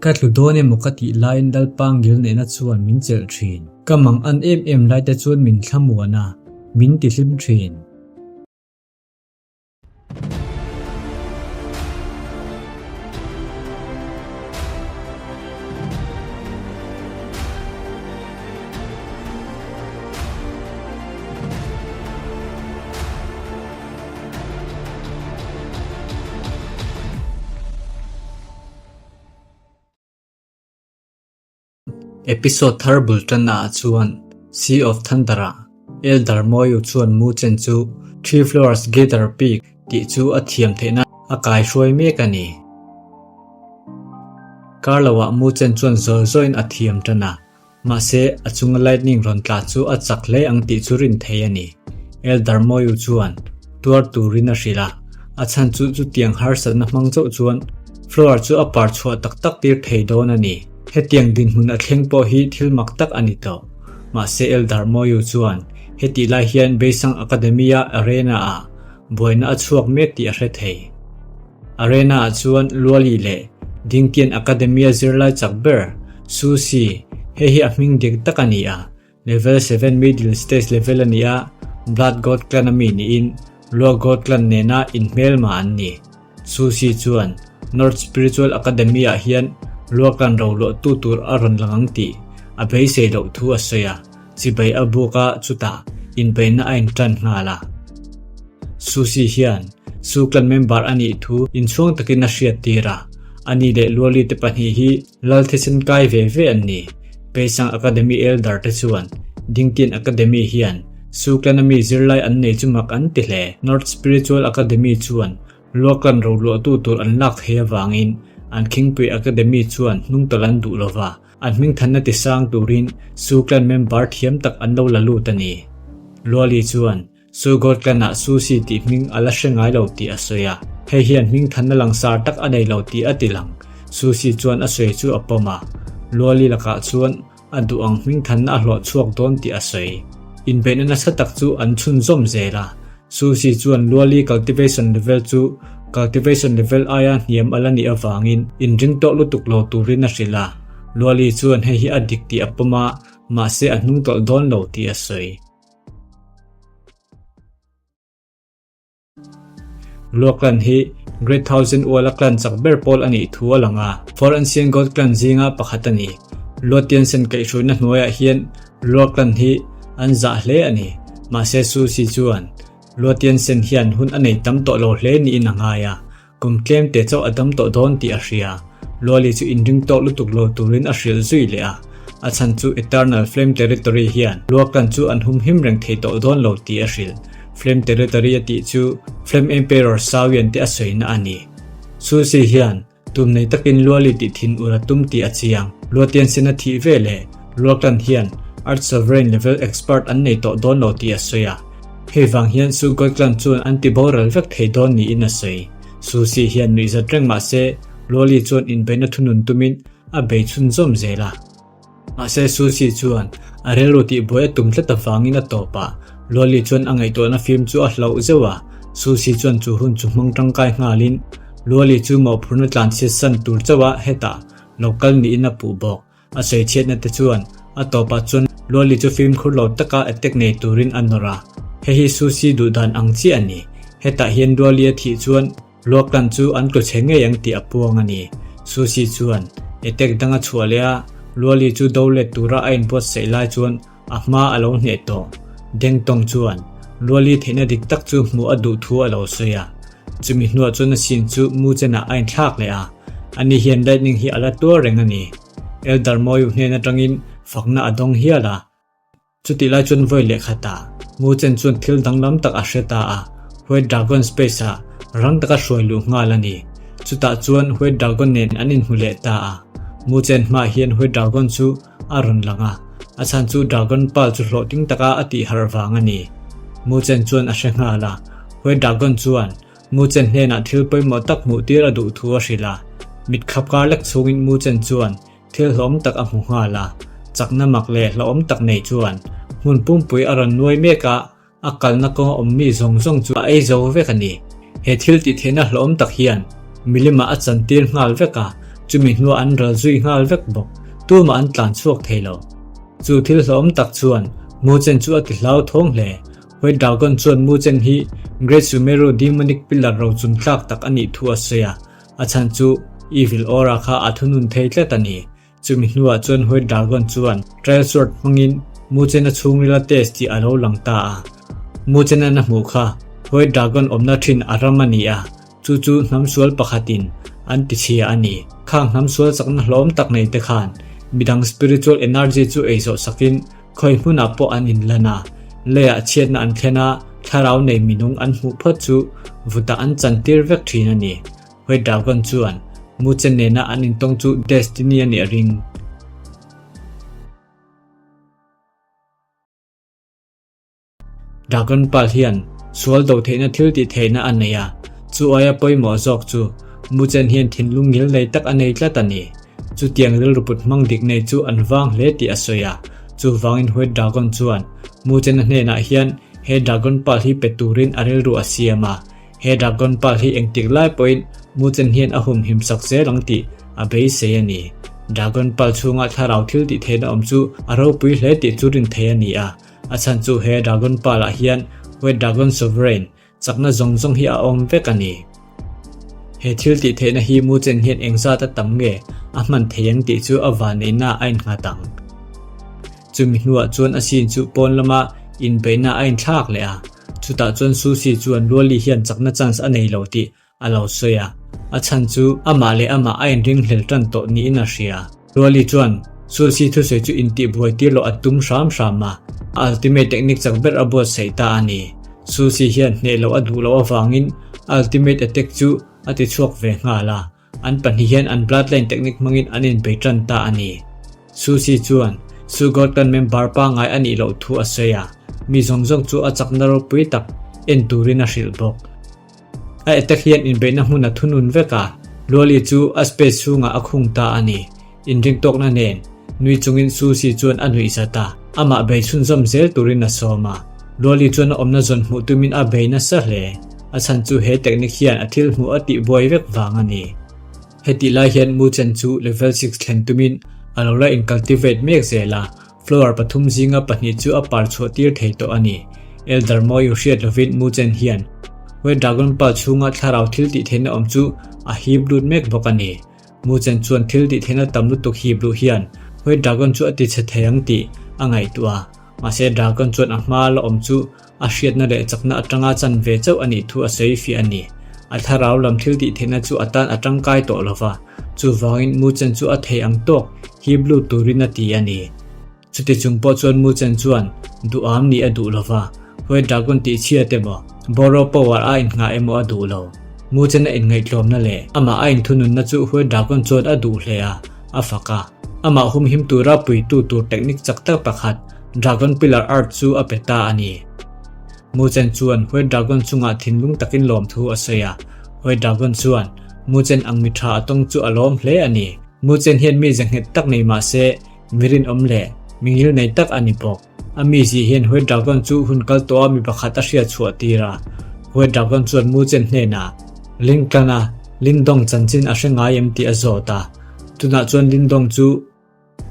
Ka tlu dawn emaw ka tih laiin Lalpa ngilneihna chuan min chelh thin. Ka mang an em em lai te chuan min thlamuan a, min tihlim thin. Episode thar bul tanna ah chuan Sea of Thunder ah Elder Moyu chuan Mu Chen chu Three Flowers Gather Peak tih chu a thiam theihna a kai hruai mek a ni. Kar lo ah Mu Chen chuan zawi zawiin a thiam tan a, Mahse, a chunga lightning rawn tla chu a chak hle ang tih chu rin thei a ni. Elder Moyu chuan tuar turin a hrilh a, a chhan chu chutiang harsatna hmang chauh chuan floor chu a par chhuah tak tak tir thei dawn a ni. Hetiang dinhmun a thleng pawh hi thil mak tak a ni tawh. Mahse, Elder Moyu chuan hetih lai hian Beisang Academy-a arena-ah buaina a chhuak mek tih a hre thei. Arena ah chuan Luali leh Dingtian Academy-a zirlai chak ber, Su Si, hei hi a hming dik tak a ni a, Level 7 Middle Stage level a ni a, Blood God Clan a mi niin Lua God Clan nena inhmelma an ni. Su Si chuan North Spiritual Academy-ah hian Lua Clan roluahtu tur a rawn lang ang tih a beisei loh thu a sawi a, chibai a buk a, chutah inbeihna a intan nghal a. Susi hian Su clan member a nih thu inchhuang takin a hriat tir a, ani leh Luali te pahnih hi lal thisen kai ve ve an ni. Peisang Academy Elder te chuan Dingtian Academy hian Su clan a mi zirlai an nei chu mak an ti hle. North Spiritual Academy chuan Lua clan roluahtu tur an lak thei avangin an Khingpui Academy chuan hnungtawlh an duh lova, An hmingthanna ti sang turin Su clan member thiam tak an lo la lut a ni. Luali chuan Su God clan ah Su Si tih hming a la hre ngai lo tih a sawi a, hei hian hmingthanna langsar tak a nei lo tih a ti lang. Su Si chuan a sawi chu a pawm a, Luali lakah chuan a duh ang hmingthanna a hlawh chhuak dawn tih a sawi. Inbeihna nasa tak chu an chhunzawm zel a, Susi chuan Luali cultivation level chu cultivation level aia hniam a la nih avangin inring tawh lutuk lo turin a hrilh a. Luali chuan hei hi a dik tih a pawm a, mahse a hnung tawlh dawn lo tih a sawi. Lua clan hi Great Thousand Uala clan chak ber pawl a nih thu a lang a, Four Ancient God clan zinga pakhat a ni. Lua Tiansen kaihhruaina hnuaiah hian Lua clan hi an zah hle a ni. Mahse Susi chuan Lua Tiansen hian hun a nei tam tawh lo hle niin a ngai a, kum tlem te chauh a dam tawh dawn tih a hria. Luali chu inring tawk lutuk lo turin a hrilh zui leh a, a chhan chu Eternal Flame Territory hian Lua clan chu an humhim reng thei tawh dawn lo tih a hrilh. Flame Territory a tih chu Flame Emperor Sawian te a sawina a ni. Susi hian Tum nei takin Luali tih thin ur a tum tih a chiang. Luatian sen a thih ve leh Luaklan hian Earth Sovereign level expert an nei tawh dawn lo tih a sawi a. Hei vang hian Su Goiklan chuan an ti boral vek thei dawn niin a sawi. Susi hian nuihzat reng mah se Luali chuan inbeihna thunun tumin a bei chhunzawm zel a. Mahse Susi chuan a rilru tihbuai a tum tlat avangin a tawp a, Luali chuan a ngaihtuahna fim chu a hlauh zeuh a, Susi chuan chu hun chu hmang tangkai nghalin Luali chu mawhphurhna tlanchhiat san tur chauh a hetah lo kal niin a puh bawk. A sawichhiatna te chuan a tawpah chuan Luali chu fimkhur lo taka attack nei turin a nawr a, hei hi Susi duhdan ang chiah a ni. Hetah hian Luali a thih chuan Luaklan chu an tlu chhe ngei ang tih a puang a ni. Susi chuan attack dang a chhuah leh a, Luali chu do let tura a inbuatsaih lai chuan a hma a lo hneh tawh. Deng Tong chuan Luali theihna dik tak chu hmuh a duh thu a lo sawi a. Chumi hnuah chuan a sin chu mu chenah a inthlak leh a, ani hian lightning hi a la tuar reng a ni. Elder Moyu hnen atangin fakna a dawng hial a. Chutih lai chuan vawi leh khatah Mu Chen chuan thil danglam tak a hre ta a, White Dragon Space ah rang taka hruai luh nghal a ni. Chutah chuan White Dragon nen an inhmu leh ta a. Mu Chen hmaah hian White Dragon chu a rawn lang a, a chhan chu Dragon Pearl chu hlawhtling taka a tih harh vang a ni. Mu Chen chuan a hre nghal a, White Dragon chuan Mu Chen hnenah thil pawimawh tak hmuh tir a duh thu a hrilh a. Mit khap kar lek chhungin Mu Chen chuan Thil hlawm tak a hmu nghal a, chakna mak leh hlauhawm tak nei chuan hmun pumpui a rawn nuai mek a, a kalna kawnga awm mi zawng zawng chu a ei zo vek a ni. He thil tih theihna hlauhawm tak hian milimah a chantir nghal vek a, Chumi hnuah an ral zui nghal vek bawk. Tumah an tlan chhuak thei lo. Chu thil hlauhawm tak chuan Mu Chen chu a ti hlauthawng hle. White Dragon chuan Mu Chen hi Great Sumeru Demonic Pillar rochun tlak tak a nih thu a sawi a, a chhan chu Evil Aura kha a thunun thei tlat a ni. Chumi hnuah chuan White Dragon chuan Trial Sword hmangin Mu Chen a chhungril a test tih a lo lang ta a. Mu Chen an a hmuh kha White Dragon awmna thin a ram a ni a, Chu chu hnam sual pakhatin an tichhia a ni. Khang hnam sual chakna hlawm tak nei te khan midang spiritual energy chu ei zawh sakin khawi hmunah pawh an inlan a, leiah chhiatna an thlen a, thlarau nei minung an hmuh phawt chu vutah an chantir vek thin a ni. White Dragon chuan Muchen nena an intawng chu destiny a nih a ring. Dragon Pal hian sual do theihna thil tih theihna a nei a, chu aia pawimawh zawk chu Muchen hian thinlung ngil nei tak a nei tlat a ni. Chutiang rilru put hmang dik nei chu an vang hle tih a sawi a, chuvangin White Dragon chuan Muchen-a hnenah hian he Dragon Pal hi pe turin a rilru a siam a, He Dragon Pal hi engtik lai pawhin Muchen hian a humhim sak zel ang tih a beisei a ni. Dragon Pal chhunga thlarau thil tih theihna awm chu a ropui hle tih chu rin thei a ni a, a chhan chu he Dragon Pal ah hian White Dragon Sovereign chakna zawng zawng hi a awm vek a ni. He thil tih theihna hi Muchen hian engzat a tam nge a hman thei ang tih chu a vanneihna a innghat ang. Chumi hnuah chuan a scene chu pawn lama inbeihna a inthlak leh a. Chutah chuan Susie chuan Luali hian chakna chance a nei lo tih a lo sawi a, a chhan chu amah leh amah a inringhlel tan tawh niin a hria. Luali chuan Susie thusawi chu intihbuai tir loh a tum hram hram a, a ultimate technique chak ber a buatsaih ta a ni. Susie hian hneh loh a duh loh avangin a ultimate attack chu a ti chhuak ve nghal a. An pahnih hian an bloodline technique hmangin an inbei tan ta a ni. Susie chuan Su Gorton member pangngai a nih loh thu a sawi a, mi zawng zawng chu a chakna ropui tak en turin a hrilh bawk. A attack hian inbeihna hmun a thunun vek a, Luali chu a space chhungah a khung ta a ni. Inringtawkna nen nui chungin Susie chuan a nuih zat a, amah bei chhunzawm zel turin a sawm a. Luali chuan a awmna zawn hmuh tumin a bei nasa hle. A chhan chu he technique hian a thil hmuh a tihbuai vek vang a ni. Hetih lai hian Muchen chu level six thlen tumin a lo la incultivate mek zel a, flower pathum zinga pahnih chu a par chhuah tir thei tawh a ni. Elder Moyu hriat lovin Muchen hian White Dragon Pearl chhunga thlarau thil tih theihna awm chu a hip lut mek bawk a ni. Muchen chuan thil tih theihna tam lutuk hip luh hian White Dragon chu a ti chhe thei ang tih a ngaihtuah a, mahse Dragon chuan a hma la awm chu a hriatna leh chakna atanga chan ve chauh a nih thu a sawi fiah a ni. A thlarau lam thil tih theihna chu a tan a tangkai tawh lo va, chuvangin Muchen chu a thei ang tawk hip lut turin a ti a ni. Chuti chung pawh chuan Muchen chuan duham nih a duh lo va, White Dragon tih chhiat emaw, Borrow Power a inngah emaw a duh lo. Muchen a inngaihtlawmna leh amah a inthununna chu White Dragon chuan a duh hle a, a fak a. Amah humhim tura puitu tur technique chak tak pakhat, Dragon Pillar Art chu a pe ta a ni. Muchen chuan White Dragon chungah thinlung takin lawmthu a sawi a. White Dragon chuan Muchen ang mi tha a tawng chu a lawm hle a ni. Muchen hian mi ze nghet tak nei mah se, Mi rinawm leh mi ngil nei tak a ni bawk. A mizia hian White Dragon chu hun kal tawha mi pakhat a hriat chhuah tir a. White Dragon chuan Muchen hnenah Lingtlana Lindong chanchin a hre ngai em tih a zawt a. Tunah chuan Lindong chu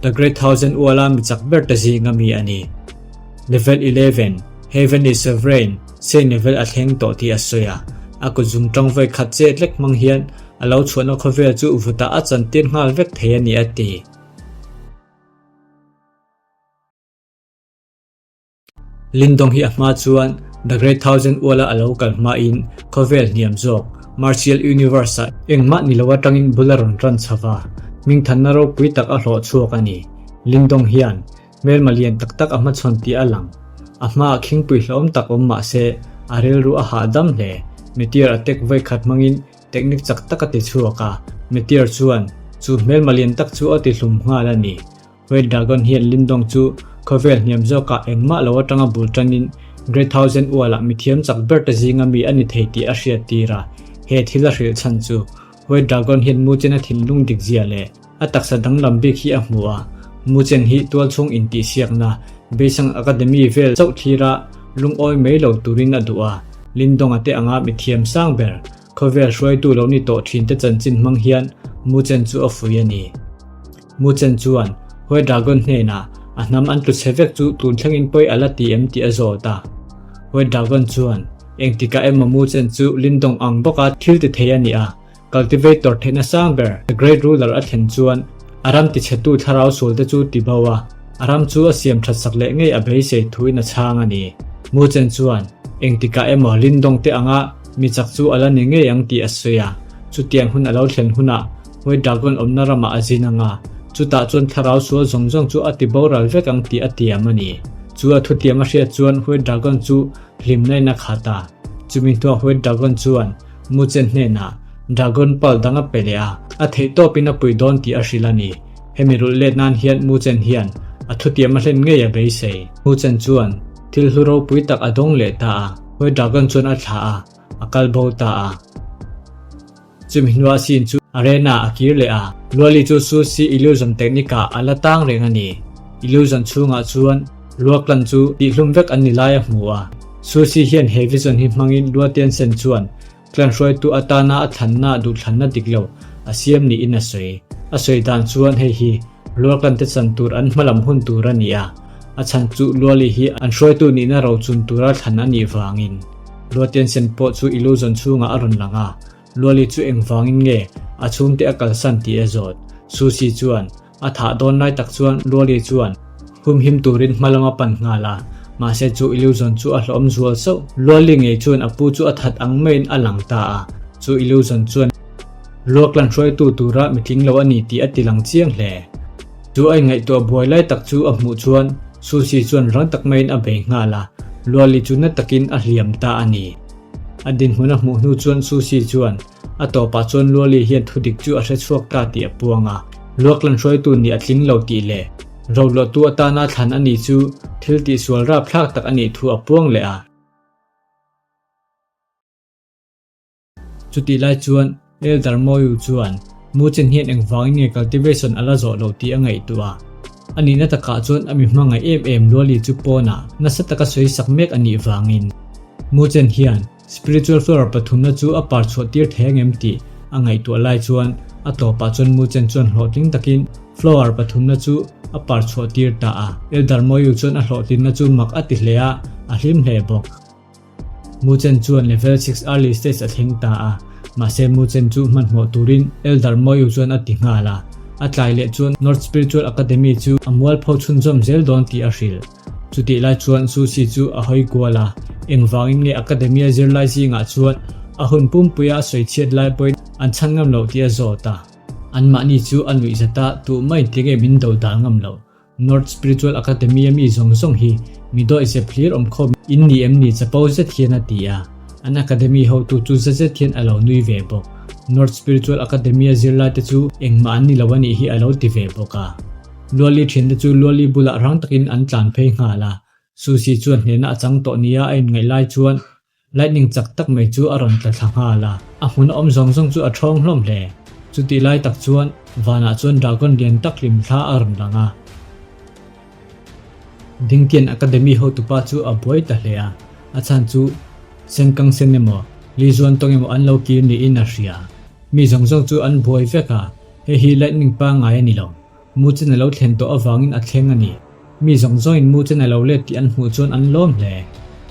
The Great Thousand Uala mi chak ber te zinga mi a ni. Level 11, Heavenly Sovereign, Saint level a thleng tawh tih a sawi a. A kut zung tang vawi khat chet lek hmang hian a lo chhuahna khawvel chu vutah a chantir nghal vek thei a ni a ti. Lindong hi a hma chuan The Great Thousand Uala a lo kal hmain khawvel hniam zawk Martial Universe-ah engmah ni lo atangin bul a rawn tan chho va, hmingthanna ropui tak a hlawh chhuak a ni. Lindong hian hmelma lian tak tak a hmachhawn tih a lang. A hmaah khingpui hlauhawm tak awm mah se a rilru a hahdam hle. Meteor attack vawikhat hmangin Technique chak tak a ti chhuak a, Meteor chuan chu hmelma lian tak chu a ti hlum nghal a ni. White Dragon hian Lindong chu khawvel hniam zawkah engmah lo atanga bul tanin Great Thousand Ualah mithiam chak ber te zinga mi a ni thei tih a hriat tir a. He thil a hrilh chhan chu White Dragon hian Muchen a thinlung dik zia leh A taksa danglam bik hi a hmu a, Muchen hi tualchhung intihsiakna, Beisang Academy vel chauh thlira lungawi mai lo turin a duh a, Lindonga te anga mithiam sang ber, khawvel hruaitu lo ni tawh thinte chanchin hmang hian Mu Chen chu a fuih a ni. Mu Chen chuan Huai Dragon hnenah a hnam an tlu chhe vek chu tun thlengin pawi a la ti em tih a zawt a. Huai Dragon chuan engtikah emaw Mu Chen chu Lindong ang bawka thil ti thei a ni a, Cultivator theihna sang ber, The Great Ruler a thlen chuan a ram tichhetu thlarau sualte chu ti bo a, a ram chu a siam that sak leh ngei a beisei thuin a chhang a ni. Mu Chen chuan, Engtikah emaw Lindong te anga mi chak chu a la ni ngei ang tih a sawi a, chutiang hun a lo thlen hunah White Dragon awmna ramah a zin ang a, chutah chuan thlarau sual zawng zawng chu a ti boral vek ang tih a tiam a ni. Chu a thutiam a hriat chuan White Dragon chu hlimna in a khat a, chumi hnuah White Dragon chuan Mu Chen hnenah Dragon Pearl dang a pe leh a, a theih tawpin a pui dawn tih a hrilh a ni. Hemi rulh let nan hian Mu Chen hian a thutiam a hlen ngei a beisei. Mu Chen chuan thil hlu ropui tak a dawng leh ta a, Huai Dragon chuan a thlah a, a kal bo ta a. Chumi hnuah Sin chu arena a kir leh a, Luali chu Su Si Illusion Technique ah a la tang reng a ni. Illusion chhungah chuan Luaklan chu tihhlum vek an ni lai a hmu a. Susi hian he vision hi hmangin Lua Tiansen chuan clan hruaitu atana a thlanna duhthlanna dik lo a siam niin a sawi. A sawi dan chuan hei hi Luaklan te chan tur an hmalam hun tur a ni a, a chhan chu Luali hi an hruaitu nihna rochun tura thlan a nih vangin. Lua Tiansen pawh chu illusion chhungah a rawn lang a, Luali chu engvangin nge a chhungte a kalsan tih a zawt. Susi chuan A thah dawn lai tak chuan Luali chuan humhim turin hma lam a pan nghal a, mahse chu illusion chu a hlawm zual sauh. Luali ngei chuan a pu chu a that ang maiin a lang ta a, chu illusion chuan Luaklan hruaitu tura mitling lo a ni tih a ti lang chiang hle. Chu a inngaihtuah buai lai tak chu a hmuh chuan Susi chuan rang tak maiin a bei nghal a, Luali chu na takin a hliam ta a ni. A dinhmun a hmuh hnu chuan Susi chuan A tawpah chuan Luali hian thudik chu a hre chhuak ta tih a puang a, Luaklan hruaitu nih a tling lo tih leh roluahtu atana thlan a nih chu thil tihsual rapthlak tak a nih thu a puang leh a. Chutih lai chuan Elder Moyu chuan Muchen hian engvangin nge cultivation a la zawh lo tih a ngaihtuah a. A nihna takah chuan a mi hmangaih em em Luali chu pawnah nasa taka sawi sak mek a nih vangin Muchen hian Spiritual flower pathumna chu a par chhuah tir thei angem tih a ngaihtuah lai chuan a tawpah chuan Muchen chuan hlawhtling takin flower pathumna chu a par chhuah tir ta a. Elder Moyu chuan a hlawhtlinna chu mak a ti hle a, a hlim hle bawk. Muchen chuan level 6 early stage a thleng ta a, mahse Muchen chu hmanhmawh turin Elder Moyu chuan a ti nghal a. A tlai leh chuan North Spiritual Academy chu a mualpho chhunzawm zel dawn tih a hrilh. Chutih lai chuan Susi chu a hawi kual a, engvangin nge Academia zirlai zingah chuan a hun pumpuia a sawi chhiat lai pawhin an chhan ngam loh tih a zawt a. Anmahni chu a nuih zat a, tuh mai tinge min do dan ngam loh. North Spiritual Academy a mi zawng zawng hi mi dawih zep hlir awm khawp in ni em ni chapo zet hian a ti a. An Academy hotu chu za zet hian a lo nui ve bawk. North Spiritual Academy a zirlai te chu engmah an ni lo a nih hi a lo ti ve bawk a. Luali thiante chu Luali bulah rang takin an tlan phei nghal a, Susi chuan hnehna a chang tawh nia a inngaih lai chuan lightning chak tak mai chu a rawn tla thla nghal a, a hmun a awm zawng zawng chu a ṭhawng hlawm hle. Chutih lai tak chuan vanah chuan dragon lian tak hlim thla a rawn lang a. Dingtian Academy hotupa chu a buai ta hle a, a chhan chu Senkang sen emaw, Lizuan tawng emaw an lo kir niin a hria. Mi zawng zawng chu an buai vek a, hei hi lightning pangngai a ni lo. Mu chen a lo thlen tawh avangin a thleng a ni. Mi zawng zawngin mu chen a lo let tih an hmuh chuan an lawm hle.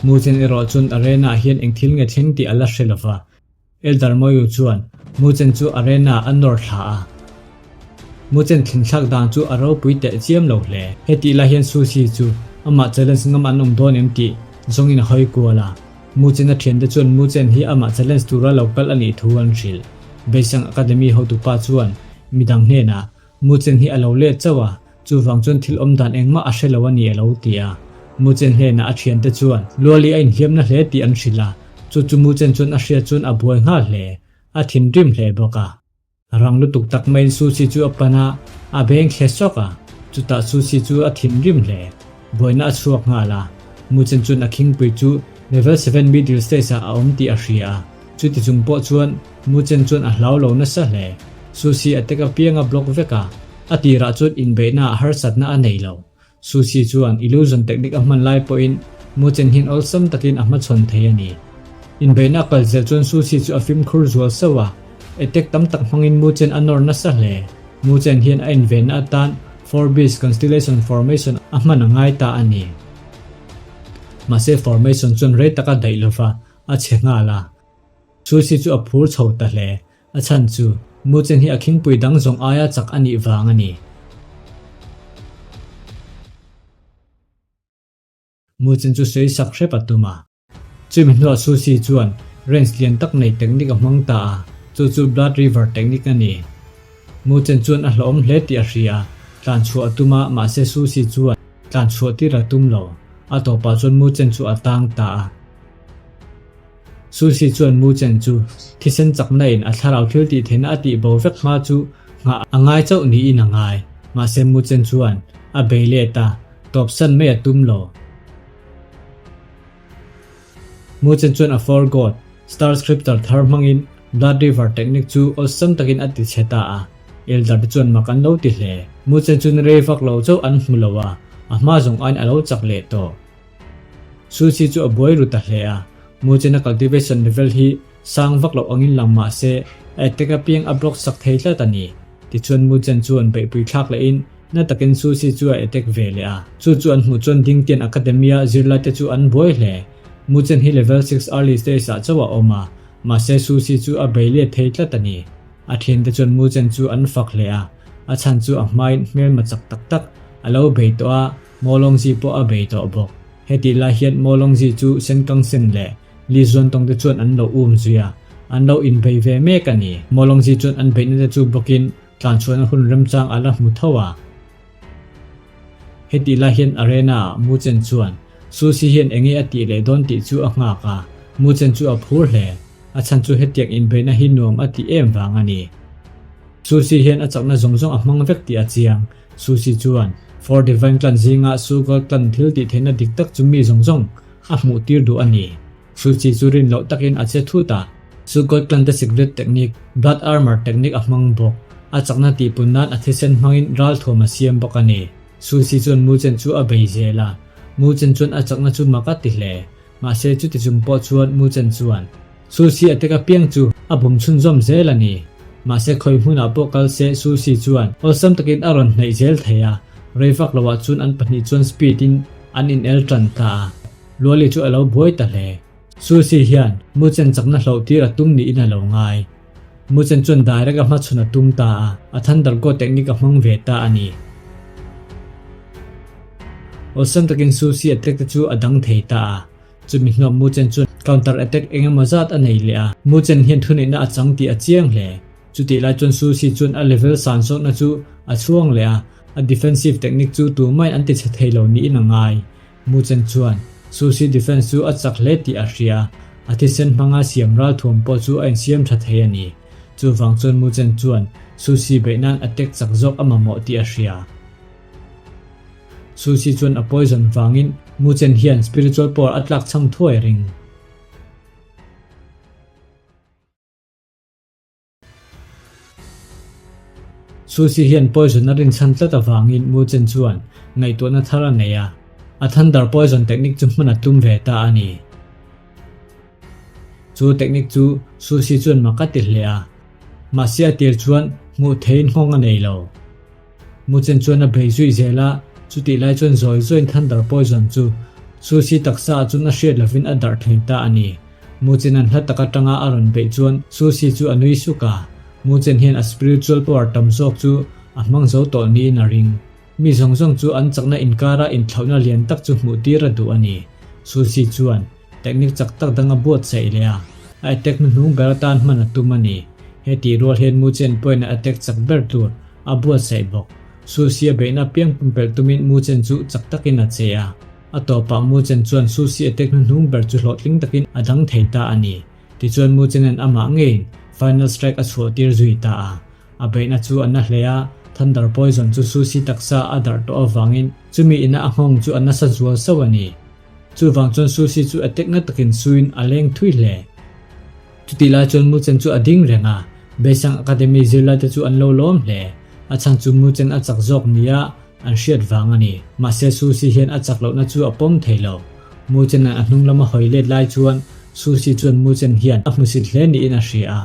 Mu chen erawh chuan arena ah hian eng thil nge thleng tih a la hre lova. Elder Moyu chuan mu chen chu arena ah a nawr thla a. Mu chen thlen thlak dan chu a ropui teh chiam lo hle. Hetih lai hian Susi chu amah challenge ngam an awm dawn em tih zawngin a hawi kual a. Mu chen a thiante chuan mu chen hi amah challenge tura lo kal a nih thu an hrilh. Beisang Academy hotupa chuan midang hnenah Muchen hi a lo let chauh a, chuvang chuan thil awm dan engmah a hre lo a ni a lo ti a. Muchen hnenah a thiante chuan Luali a inhliamna hle tih an hrilh a, chu chu Muchen chuan a hriat chuan a buai nghal hle, a thinrim hle bawk a. Rang lutuk tak maiin Susi chu a pan a, a beng thle sawk a, chutah Susi chu a thinrim hle. Buaina a chhuak nghal a, Muchen chuan a khingpui chu level 7 middle stage ah a awm tih a hria a, chuti chung pawh chuan Muchen chuan a hlau lo nasa hle. Susi a tek apiang a block vek a, a tirah chuan inbeihna ah harsatna a nei lo. Susi chuan illusion technique a hman lai pawhin Muchen hian awlsam takin a hmachhawn thei a ni. Inbeihna a kal zel chuan Susi chu a fimkhur zual sauh a. Attack tam tak hmangin Mu Chen a nawr nasa hle. Mu Chen hian a invenna atan Four Beast Constellation Formation a hman a ngai ta a ni. Mahse formation chuan rei taka daih lova a chhe nghal a. Susi chu a phur chho ta hle. A chhan chu Mu Chen hi a khingpui dang zawng aia chak a nih vang a ni. Mu Chen chu sawi sak hrep a tum a. Chumi hnuah Susi chuan range lian tak nei technique a hmang ta a, chu chu Blood River technique a ni. Mu Chen chuan a hlauhawm hle tih a hria a, tlan chhuah a tum a, mahse Susi chuan tlan chhuah tir a tum lo. A tawpah chuan Mu Chen chu a tang ta a. Susi chuan Mu Chen chu thisen chakna in a thlarau thil tih theihna a tih bo vek hma chu nghah a ngai chauh niin a ngai. Mahse Mu Chen chuan a bei let a, tawpsan mai a tum lo. Mu Chen chuan a Four God, Star Scripture thar hmangin Blood River technique chu awlsam takin a ti chhe ta a, Elder te chuan mak an lo ti hle. Mu Chen chuan rei vak lo chauh an hmu lo a, a hma zawng aiin a lo chak leh tawh. Su Chi chu a buai ru ta hle a, Mu Chen-a cultivation level hi sang vak loh angin lang mah se, a attack apiang a block sak thei tlat a ni. Tichuan Mu Chen chuan beihpui thlak lehin na takin Su Chi chu a attack ve leh a. Chu chu an hmuh chuan Dingtian Academy-a zirlaite chu an buai hle. Mu Chen hi level 6 early stage ah chauh a awm a, mahse Su Chi chu a bei let thei tlat a ni. A thiante chuan Mu Chen chu an fak hle a, a chhan chu a hmain hmelma chak tak tak a lo bei tawh a, Mawlawngzi pawh a bei tawh bawk. Hetih lai hian Mawlawngzi chu Senkangsen leh Li Zuantawng te chuan an lo um zui a, an lo inbei ve mek a ni. Mawlawngzi chuan an beihna te chu bawkin tlanchhuahna hun remchang a la hmu tho a. Hetih lai hian arena ah Mu Chen chuan Su Si hian enge a tih leh dawn tih chu a nghak a, Mu Chen chu a phur hle. A chhan chu hetiang inbeihna hi nuam a tih em vang a ni. Su Si hian a chakna zawng zawng a hmang vek tih a chiang. Su Si chuan Four Divine Clan zinga Su Gold Clan thil tih theihna dik tak chu mi zawng zawng a hmuh tir duh a ni. Su Chi chu rin loh takin a che thut a. Su Gold Clan te secret technique, Blood Armor technique a hmang bawk. A chakna tihpun nan a thisen hmangin ralthuam a siam bawk a ni. Su Chi chuan Mu Chen chu a bei zel a. Mu Chen chuan a chakna chu mak a ti hle. Mahse chuti chung pawh chuan Mu Chen chuan Su Si a tek apiang chu a bum chhunzawm zel a ni. Mahse khawi hmunah pawh kal se Su Si chuan awlsam takin a rawn hnaih zel thei a, rei vak loah chuan an pahnih chuan speed in an in el tan ta a, Luali chu a lo buai ta hle. Su Si hian Mu Chen chakna hloh tir a tum niin a lo ngai. Mu Chen chuan direct a hmachhawn a tum ta a, a Thunder God technique a hmang ve ta a ni. Awlsam takin Su Si attack te chu a dang thei ta a, chumi hnuah Mu Chen chuan counter attack eng emaw zat a nei leh a. Mu Chen hian thuneihna a chang tih a chiang hle. Chutih lai chuan Su Si chuan a level san sawtna chu a chhuang leh a, a defensive technique chu tumaiin an ti chhe thei lo niin a ngai. Mu Chen chuan Su Si defense chu a chak hle tih a hria, a thisen hmanga siam ralthuam pawh chu a insiam tha thei a ni. Chuvang chuan Mu Chen chuan Su Si beih nan attack chak zawk a mamawh tih a hria. Su Si chuan a poison vangin Mu Chen hian spiritual power a tlak chham thuai ring. Su Si hian poison a rinchhan tlat avangin Mu Chen chuan ngaihtuahna thar a nei a, a thunder poison technique chu hman a tum ve ta a ni. Chu technique chu Su Si chuan mak a ti hle a, mahse a tir chuan hmuh theihin nghawng a nei lo. Mu Chen chuan a bei zui zel a, chutih lai chuan zawi zawiin thunder poison chu Su Si taksa ah chuan a hriat lovin a darh thei ta a ni. Mu Chen an hla tak atanga a rawn beih chuan Su Si chu a nui suk a, Mu Chen hian a spiritual power tam zawk chu a hmang zo tawh niin a ring. Mi zawng zawng chu an chakna inkara inthlauhna lian tak chu hmuh tir a duh a ni. Su Si chuan Technique chak tak dang a buatsaih leh a, a attack hnuhnung ber atan hman a tum a ni. He tih rual hian Mu Chen pawhin a attack chak ber tur a buatsaih bawk. Su Si a beihna piang pumpelh tumin Mu Chen chu chak takin a che a. A tawpah Mu Chen chuan Su Si attack hnuhnung ber chu hlawhtling takin a dang thei ta a ni. Tichuan Mu Chen-a'n amah ngeiin final strike a chhuah tir zui ta a. A beihna chu a na hle a, Thunder Poison chu Su Si taksa a darh tawh avangin chumi ina a nghawng chu a nasa zual sauh a ni. Chuvang chuan Susi chu a tekna takin suin a leng thui hle. Chutih lai chuan Mu Chen chu a ding reng a, Beisang Academy zirlaite chu an lo lawm hle. A chhan chu Mu Chen a chak zawk nia an hriat vang a ni. Mahse Susi hian a chak lohna chu a pawm thei lo. Mu Chen-a'n a hnung lama hawi let lai chuan Susi chuan Mu Chen hian a hmusit hle niin a hria a.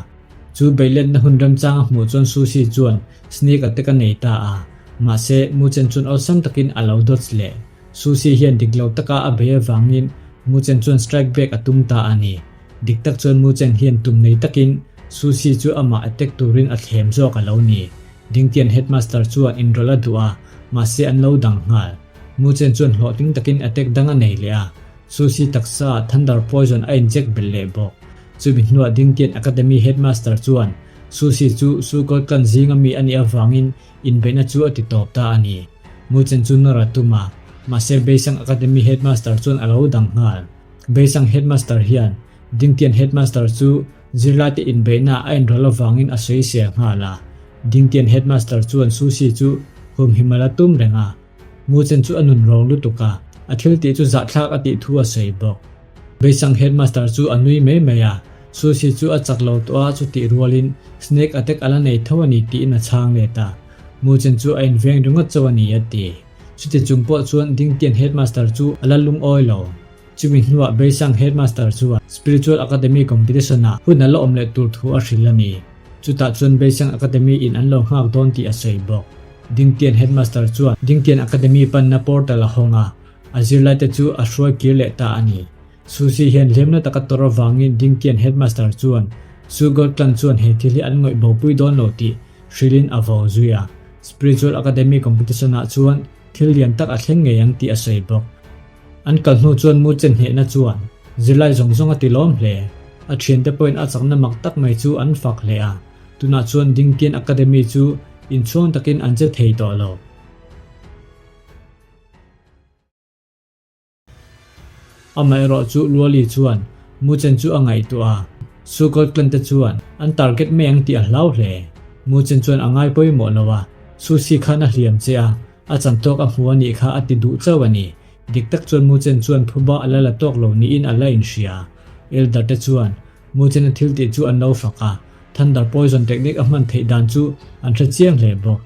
Chu beihletna hun remchang a hmuh chuan Susi chuan sneak attack a nei ta a, mahse Mu Chen chuan awlsam takin a lo dodge leh. Susi hian dik lo taka a bei avangin Mu Chen chuan strike back a tum ta a ni. Dik tak chuan Mu Chen hian tum nei takin Susi chu amah attack turin a thlem zawk a lo ni. Dingtian headmaster chuan inrawlh a duh a, mahse an lo dang nghal. Mu Chen chuan hlawhtling takin attack dang a nei leh a, Susi taksa Thunder Poison a inject belh leh bawk. Chumi hnuah Dingtian Academy headmaster chuan Susi chu Sukol clan zinga mi a nih avangin inbeihna chu a ti tawp ta a ni. Mu Chen chu nawr a tum a, mahse Beisang Academy headmaster chuan a lo dang nghal. Beisang headmaster hian Dingtian headmaster chu zirlaite inbeihna a inrawlh avangin a sawisel nghal a. Dingtian headmaster chuan Susi chu humhim a la tum reng a. Mu Chen chu a nun rawng lutuk a, a thil tih chu zahthlak a tih thu a sawi bawk. Beisang headmaster chu a nui mai mai a, Susi chu a chak lo tawh a chutih rualin snake attack a la nei tho a ni tiin a chhang let a. Mu Chen chu a inveng ringawt chauh a ni a ti. Chuti chung pawh chuan Dingtian headmaster chu a la lungawi lo. Chumi hnuah Beisang headmaster chuan Spiritual Academy competition ah hun a la awm leh tur thu a hrilh a ni. Chutah chuan Beisang Academy in an lo nghak dawn tih a sawi bawk. Dingtian headmaster chuan Dingtian Academy panna portal a hawng a, A zirlaite chu a hruai kir leh ta a ni. Susie hian hliamna taka tawrh avangin Dingtian headmaster chuan Su Goldclan chuan he thil hi an ngawih bopui dawn lo tih hrilhin a vo zui a. Spiritual Academy competition-ah chuan thil lian tak a thleng ngei ang tih a sawi bawk. An kal hnu chuan mu chen hnehna chuan zirlai zawng zawng a ti lawm hle. A thiante pawhin a chakna mak tak mai chu an fak hle a. Tunah chuan Dingtian Academy chu inchhuang takin an che thei tawh lo. Amaherawh chu Luali chuan Mu Chen chu a ngaihtuah a, Su Gold Clan te chuan an target mai ang tih a hlau hle. Mu Chen chuan a ngai pawimawh lo a, Su Si khan a hliam che a, a chan tawk a hmu a nih kha a ti duh chauh a ni. Dik tak chuan Mu Chen chuan phuba a la la tawk lo niin a la inhria. Elder te chuan Mu Chen a thil tih chu an lo fak a, Thunder Poison technique a hman theih dan chu an hre chiang hle bawk.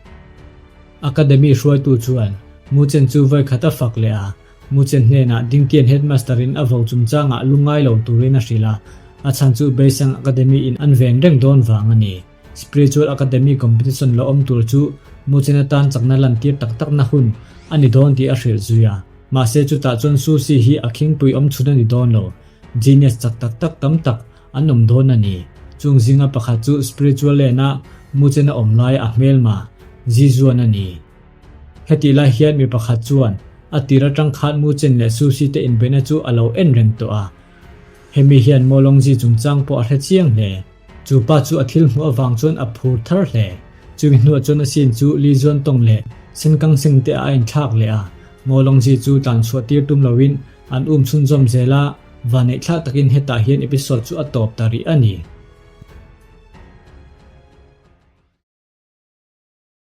Academy hruaitu chuan Mu Chen chu vawi khat a fak leh a, Mu Chen hnenah Dingtian Headmaster in a vo chungchangah lungngai lo turin a hrilh a, a chhan chu Beisang Academy in an ven reng dawn vang a ni. Spiritual Academy competition lo awm tur chu Mu Chen atan chakna lantir tak takna hun a ni dawn tih a hrilh zui a, mahse chutah chuan Su Si hi a khingpui awm chhun a ni dawn lo, genius chak tak tak tam tak an awm dawn a ni. Chung zinga pakhat chu spiritual land-a Muchen a awm laia a hmelma, Zizuan a ni. Hetih lai hian mi pakhat chuan a tir atang khan Muchen leh Susi te inbeihna chu a lo en reng tawh a. Hemi hian Molongzi chungchang pawh a hre chiang hle. Chu pa chu a thil hmuh avang chuan a phur thar hle. Chumi hnuah chuan a sin chu Li Zuan Tawng leh Sen Kang Seng te ah a inthlak leh a. Molongzi chu tlan chhuah tir tum loin an um chhunzawm zel a, Vaneihthlak takin hetah hian episode chu a tawp ta rih a ni.